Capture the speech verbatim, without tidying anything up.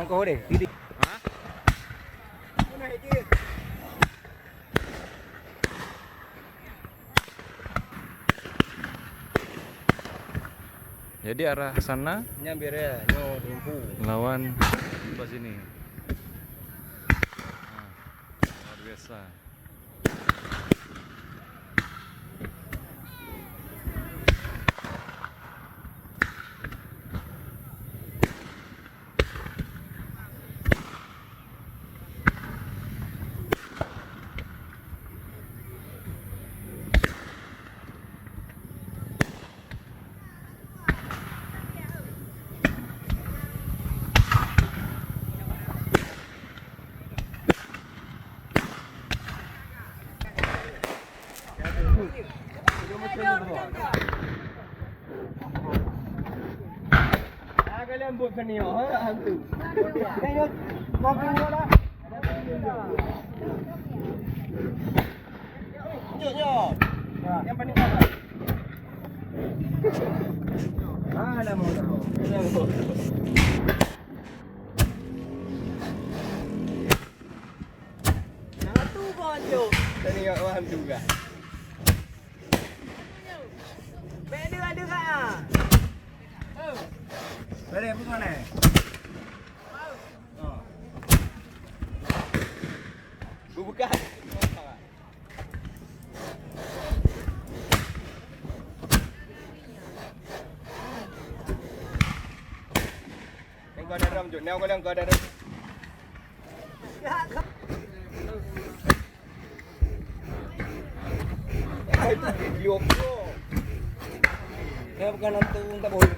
Kau deh, titik. Jadi arah sana. Nyan biar ya, nyoe lumpu. Lawan sebelah sini. Nah, luar biasa. Tadi kat bawah tu kan. Bek dua-dua. Boleh, bukan eh? Oh. Bukan. Neng kau ada ram, Jok. Neng kau ada ram. Saya bukan hantu, tak boleh.